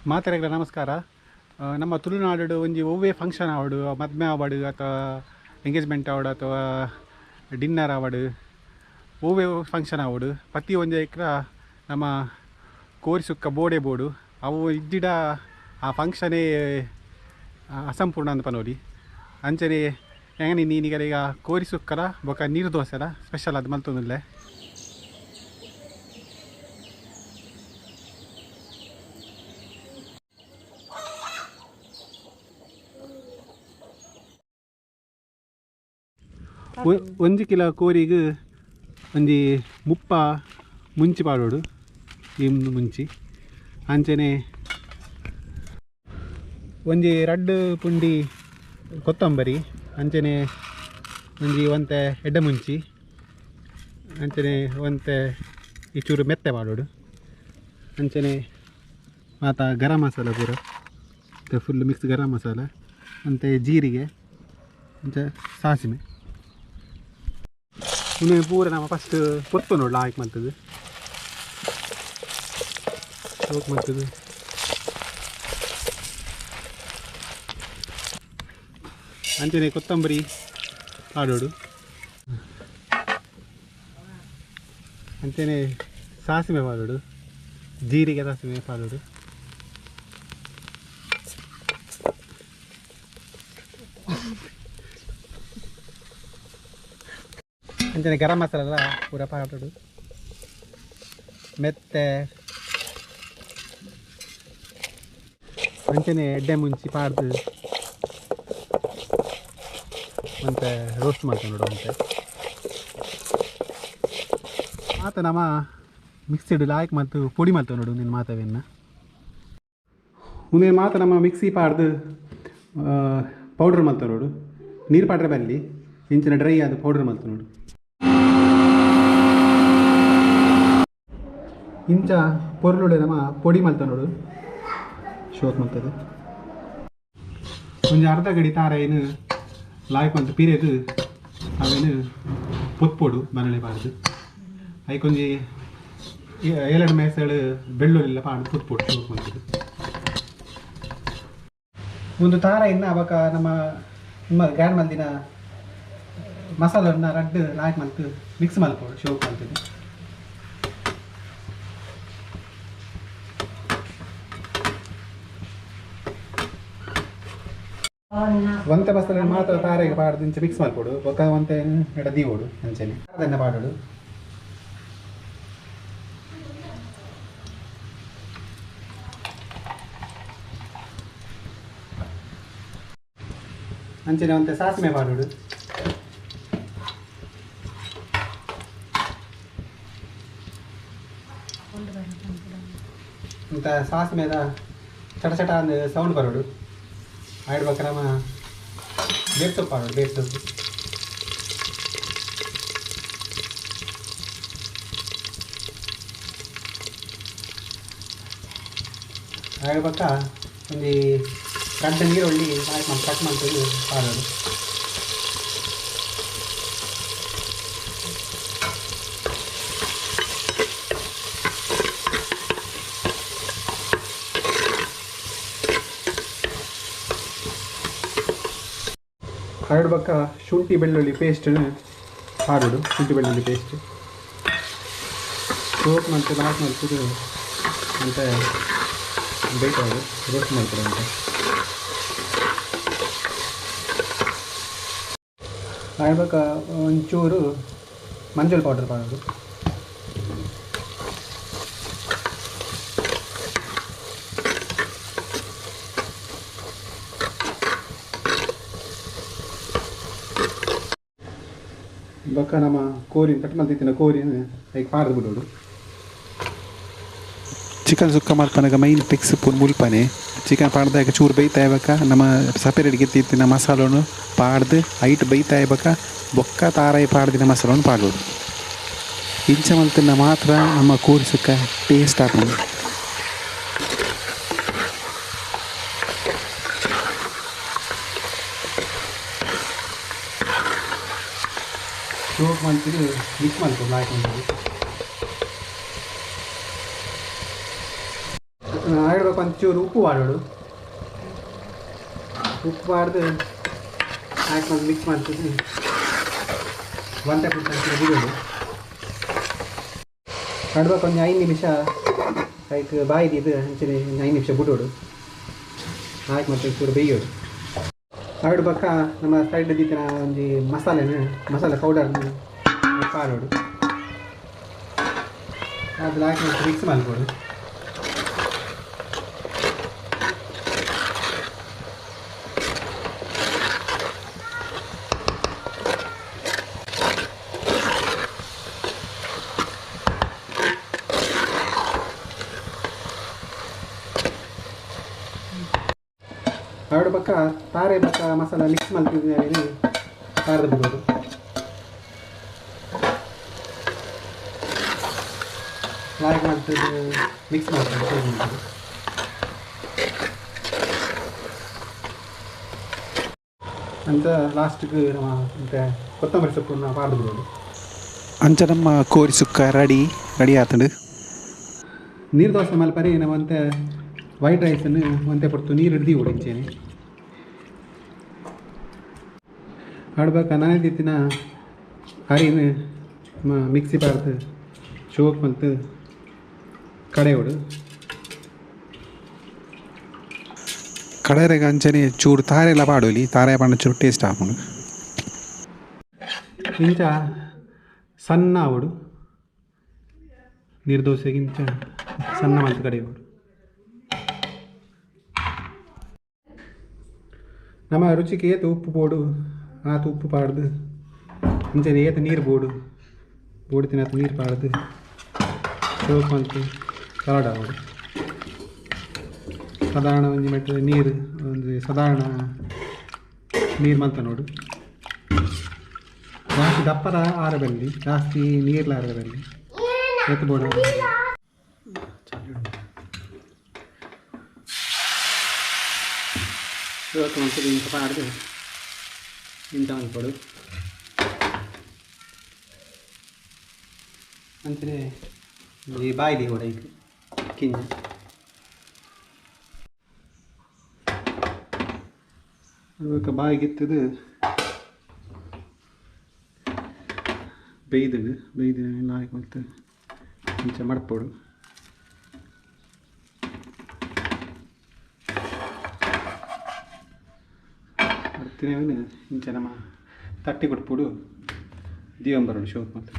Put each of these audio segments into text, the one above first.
ಮಾತೆರೆಗ್ಲ ನಮಸ್ಕಾರ. ನಮ್ಮ ತುಳುನಾಡು ಒಂಜಿ ಒವ್ವೇ ಫಂಕ್ಷನ್ ಆವಡು, ಮದ್ಮೆ ಆವಡು ಅಥವಾ ಎಂಗೇಜ್ಮೆಂಟ್ ಆವಡು ಅಥವಾ ಡಿನ್ನರ್ ಆವಡು, ಒವ್ವೇ ಫಂಕ್ಷನ್ ಆವಡು ಪ್ರತಿ ಒಂಜಿ ಐಕ್ರ ನಮ್ಮ ಕೋರಿ ಸುಕ್ಕ ಬೋಡೆ ಬೋಡು ಅವು ಇದ್ದಿಡ ಆ ಫಂಕ್ಷನೇ ಅಸಂಪೂರ್ಣ ಅಂತ ಪನೋಲಿ. ಅಂಚನೆ ಹೆಂಗೆ ನೀನಿಗರ ಈಗ ಕೋರಿ ಸುಕ್ಕಲ ಬೊಕ ನೀರು ದೋಸೆಲ ಸ್ಪೆಷಲ್ ಅದು ಮಲ್ತೊಂದುಲ್ಲೆ. ಒಂಜಿ ಕಿಲೋ ಕೋರಿಗೆ ಒಂಜಿ ಮುಪ್ಪ ಮುಂಚಿ ಪಾಡೋಡು, ಈ ಮುಂಚಿ. ಅಂಚನೆ ಒಂಜಿ ರಡ್ಡು ಪುಂಡಿ ಕೊತ್ತಂಬರಿ, ಅಂಚನೆ ಒಂಜಿ ಒಂತೆ ಎಡ್ಡೆ ಮುಂಚಿ, ಅಂಚನೆ ಒಂತೆ ಈ ಚೂರು ಮೆತ್ತೆ ಪಾಡೋಡು, ಅಂಚನೆ ಮಾತ ಗರಂ ಮಸಾಲ ಪೂರ ಫುಲ್ ಮಿಕ್ಸ್ ಗರಂ ಮಸಾಲ, ಅಂತೆ ಜೀರಿಗೆ, ಅಂಚೆ ಸಾಸಿವೆ. ಇನ್ನು ಪೂರ ನಮ್ಮ ಫಸ್ಟ್ ಪೊತ್ತು ನೋಡಲ ಹಾಕಿ ಮಾಡ್ತದೆ ಸೋಕ್ ಮಾಡ್ತದೆ. ಅಂಚನೆ ಕೊತ್ತಂಬರಿ ಪಾಡೋಡು, ಅಂಚನೆ ಸಾಸಿವೆ ಪಾಡೋಡು, ಜೀರಿಗೆ ಸಾಸಿವೆ ಪಾಡೋಡು. ಅಂಚನೆ ಗರಂ ಮಸಾಲ ಪೂರ ಪಾಡೋಡು, ಮೆತ್ತೆ, ಅಂಚನೆ ಎಡ್ಡೆ ಮುಂಚಿ ಪಾಡ್ದು ಮತ್ತೆ ರೋಸ್ಟ್ ಮಾಡ್ಕೊಂಡು ನೋಡು. ಅಂತೆ ಮಾತ ನಮ್ಮ ಮಿಕ್ಸಿಡ್ ಲಾಯ್ಕ್ ಮತ್ತು ಪೊಡಿ ಮಾಡ್ತೇವೆ ನೋಡು ನಿನ್ನ ಮಾತವೆನ್ನ. ಮುಂದೆ ಮಾತ ನಮ್ಮ ಮಿಕ್ಸಿ ಪಾಡ್ದು ಪೌಡ್ರ್ ಮಾಡ್ತೇವೆ ನೋಡು. ನೀರು ಪಾಡ್ರೆ ಬರಲಿ ಇಂಚಿನ ಡ್ರೈ ಅದು ಪೌಡ್ರ್ ಮಾಡ್ತೇವೆ ನೋಡು. ಇಂಚ ಪೊರ್ಲುಡೆ ನಮ್ಮ ಪೊಡಿ ಮಾಡ್ತೇವೆ ನೋಡು, ಶೋಕ್ ಮಾಡ್ತದೆ. ಒಂಜಿ ಅರ್ಧ ಗಡಿ ತಾರ ಏನು ಲಾಯ್ಕ್ ಮಂತ್ ಪಿರೇದು ಅವೇನು ಪೊತ್ಪೊಡು ಬನಳೆ ಪಾಡ್ದು ಐಕೊಂಜಿ ಏಳೆರಡು ಮೇಸಳು ಬೆಳ್ಳುಳ್ಳಿಲ್ಲ ಪಾಡ್ದು ಪೊತ್ಪೊಡು ಶೋಕ್ ಮಂತದ್ದು. ಒಂದು ತಾರ ಇನ್ನು ಅವಾಗ ನಮ್ಮ ನಿಮ್ಮ ಗ್ರ್ಯಾಂಡ್ ಮಲ್ದಿನ ಮಸಾಲನ್ನ ರಡ್ಡು ಲಾಯ್ಕ್ ಮಂತ್ ಮಿಕ್ಸ್ ಮಲ್ಪೊಡು ಶೋಕ್ ಮಂತದ್ದು. ಒಂತೆ ಮಸಾಲೆ ಮಾತ್ರ ತಾರೆಗೆ ಪಾಡ್ದು ಇಂಚ ಮಿಕ್ಸ್ ಮಲ್ಪೊಡು, ಬೊಕ್ಕ ಒಂತೆ ಎಡ ದೀವೊಡು ಅಂಚನೆ ಅದನ್ನ ಪಾಡೋಡು. ಅಂಚನೆ ಒಂತೆ ಸಾಸಿವೆ ಪಾಡೋಡು. ಇಂತ ಸಾಸಿವೆದ ಚಟ ಚಟ ಅಂದ್ ಸೌಂಡ್ ಬರೋಡು. ಆಯ್ಡ್ ನಮ್ಮ ಬೇಟ್ ಸೊಪ್ಪು ಪಾಡೋಡು, ಬೇಟ್ ಸೊಪ್ಪು. ಆಯ್ಡ್ ಬಕ್ಕ ಒಂಜಿ ರಡ್ಡ್ ನೀರುಳ್ಳಿ ಹಾಕಿ ಮಾಡಿ ಕಟ್ ಮಾಡ್ಕೊಂಡು ಪಾಡೋಡು. ಎರಡು ಬಕ್ಕ ಶುಂಠಿ ಬೆಳ್ಳುಳ್ಳಿ ಪೇಸ್ಟ್ ಪಾಡೋಡು, ಶುಂಠಿ ಬೆಳ್ಳುಳ್ಳಿ ಪೇಸ್ಟ್ ಸೋಪ್ ಮಾಡ್ತದೆ ಲಾಕ್ ಮಾಡ್ತದೆ ಅಂತ ಬೇಕಾದ ರೋಸ್ಟ್ ಮಾಡ್ತಾರೆ ಅಂತ. ಆಡ್ಬೇಕ ಒಂಚೂರು ಮಂಜುಳ್ ಪೌಡರ್ ಪಾಡೋದು. ಬೊಕ್ಕ ನಮ್ಮ ಕೋರಿನ ಕಟ್ ಮಲ್ತಿತ್ತಿನ ಕೋರಿನ ಐಕ್ ಪಾಡ್ದು ಬಿಡೋಡು. ಚಿಕನ್ ಸುಕ್ಕ ಮಲ್ಪನಗ ಮೈನ್ ಫಿಕ್ಸ್ ಪೂರ ಮುಲ್ಪನೆ ಚಿಕನ್ ಪಾಡ್ದಾಗ ಚೂರು ಬೈತಾಯ್ಬಕ ನಮ್ಮ ಸಪರೇಟ್ ಗೆತ್ತಿತ್ತಿನ ಮಸಾಲನು ಪಾಡ್ದು ಐಟ್ ಬೈತಾಯ್ಬಕ ಬೊಕ್ಕ ತಾರಾಯಿ ಪಾಡ್ದಿನ ಮಸಾಲನು ಪಾಡೋಡು. ಇಂಚ ಮಲ್ತಿನ ಮಾತ್ರ ನಮ್ಮ ಕೋರಿ ಸುಕ್ಕ ಟೇಸ್ಟ್ ಆಪುಂಡು. ಶೋಕ್ ಮಲ್ತಿದ್ದು ಮಿಕ್ಸ್ ಮಲ್ಪೊಡು ಲಾಯ್ಕ್ ಮಲ್ತದು. ಆಯ್ಡ್ಬೇಕು ಒಂಚೂರು ಉಪ್ಪು ಪಾಡೋಡು. ಉಪ್ಪು ಪಾಡ್ದು ಹಾಕಿ ಮಿಕ್ಸ್ ಮಾಡ್ತಿದ್ದು ಒಂತೆ ಪುಟ್ಟ ಬಿಡೋದು. ಕಡ್ಬೇಕು ಒಂದು 5 ನಿಮಿಷ ಐಕ್ ಬಾಯ್ದಿದ್ದು ಅಂಚನೆ ಒಂದು 5 ನಿಮಿಷ ಬಿಡೋಡು. ಹಾಕಿ ಮತ್ತೆ ಚೂರು ಬೇಯೋಡು. ಆಯ್ಡು ಬಕ್ಕ ನಮ್ಮ ಸೈಡ್ ದೀತಿನ ಒಂಜಿ ಮಸಾಲೆನ, ಮಸಾಲೆ ಪೌಡರ್ನ ಪಾಡೋಡು. ಅದು ಹಾಕಿ ಮತ್ತೆ ಮಿಕ್ಸ್ ಮಾಡ್ಕೊಡು. ಆಡು ಬಕ್ಕ ತಾರೆ ಬಕ್ಕ ಮಸಾಲ ಮಿಕ್ಸ್ ಮಾಡ್ತಿದ್ದೀನಿ, ಖಾರದ ಬಿಡೋದು. ಲಾಯಕ್ ಮಾಡ್ತಿದ್ದು ಮಿಕ್ಸ್ ಮಾಡ್ತೀವಿ. ಅಂತ ಲಾಸ್ಟ್ಗೆ ನಮ್ಮ ಮತ್ತೆ ಕೊತ್ತಂಬರಿ ಸೊಪ್ಪನ್ನು ಪಾರ್ದು ಬಿಡೋದು. ಅಂಚ ನಮ್ಮ ಕೋರಿ ಸುಕ್ಕ ರೆಡಿ ರೆಡಿ ಆತಂಡು. ನೀರು ದೋಸೆ ಮಲ್ಪರೆ ನಮ್ಮಂತೆ ವೈಟ್ ರೈಸನ್ನು ಒಂತೆ ಪೊರ್ತು ನೀರು ಹಿಡ್ದು ಉಡಿಂಚೇನೆ. ಆಡ್ಬೇಕ ನಾನೇ ಅರಿನ ಮಿಕ್ಸಿ ಪಾರ್ದು ಶೋಕ್ ಮಲ್ತು ಕಡೆಯೋಡು. ಕಡೆರೆಗ ಅಂಚನೆ ಚೂರು ತಾರೆ ಎಲ್ಲ ಪಾಡೋಲಿ, ತಾರೆ ಪಾಡ ಚೂರು ಟೇಸ್ಟ್ ಆಪುಂಡು. ಇಂಚ ಸಣ್ಣ ಆವಡು ನೀರು ದೋಸೆಗಿಂತ ಸಣ್ಣ ಮಲ್ತು ಕಡೆಯೋಡು. ನಮ್ಮ ರುಚಿಗೆ ಏತು ಉಪ್ಪು ಬೋಡು ಆತು ಉಪ್ಪು ಪಾಡ್ದು, ಅಂಚನೆ ಏತು ನೀರು ಬೋಡು ಬೋಡು ತಿನ್ನತ್ತು ನೀರು ಪಾಡ್ದು ಶೋಕ್ ಮಲ್ತು ಸಲಾಡ್ ಆವಡು. ಸಾಧಾರಣ ಒಂಜಿ ಮೆಟ್ಟು ನೀರು, ಒಂದು ಸಾಧಾರಣ ನೀರು ಮಲ್ತ ನೋಡು. ಜಾಸ್ತಿ ದಪ್ಪದ ಆರಬಲ್ಲಿ, ಜಾಸ್ತಿ ನೀರ್ಲ ಆರಬಲ್ಲಿ ಏತು ಬೋಡು. ಶೋಕ್ ಮಲ್ತದು ಇಂಚ ಪಾಡ್ದು ಇಂಚ ಮಲ್ಪೊಡು. ಅಂಚನೆ ಈ ಬಾಯ್ಲಿ ಕೂಡ ಈಗ ಕಿಂಜ ಬೊಕ ಬಾಯಿಗಿತ್ತದು ಬೇಯ್ದು ಬೇಯ್ದು ಲಾಯ್ಕ್ ಮಲ್ತ್ ಇಂಚ ಮಡ್ಪೊಡು. ಮಡ್ತಿನವನ್ ಇಂಚ ನಮ ತಟ್ಟಿ ಕೊಡ್ಪೊಡು, ದೀವೊಂಬರೊಡು ಶೋಕ್ ಮಲ್ತ್.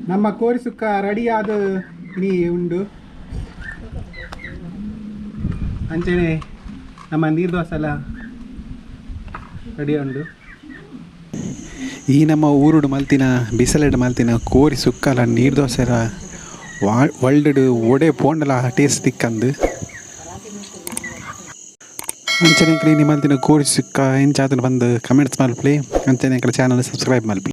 ನಮ್ಮ ಕೋರಿ ಸುಕ್ಕ ರೆಡಿಯಾದ ಇನಿ ಉಂಡು. ಅಂಚನೆ ನಮ್ಮ ನೀರು ದೋಸೆ ಎಲ್ಲ ರೆಡಿ ಉಂಡು. ಈ ನಮ್ಮ ಊರುಡು ಮಲ್ತಿನ ಬಿಸಲೆಡ್ ಮಲ್ತಿನ ಕೋರಿ ಸುಕ್ಕಲ ನೀರು ದೋಸೆಲ ವರ್ಲ್ಡ್ ಒಡೆ ಪೋಂಡಲ ಟೇಸ್ಟ್ ತಿಕ್ಕಂದು. ಅಂಚನೆ ಎಂಕ್ಲೆ ಇನಿ ಮಲ್ತಿನ ಕೋರಿ ಸುಕ್ಕ ಎಂಚಾತುಂಡು ಪಂದ್ ಕಮೆಂಟ್ಸ್ ಮಲ್ಪುಲೆ. ಅಂಚನೆ ಎಂಕ್ಲೆ ಚಾನಲ್ ಸಬ್ಸ್ಕ್ರೈಬ್ ಮಲ್ಪುಲೆ.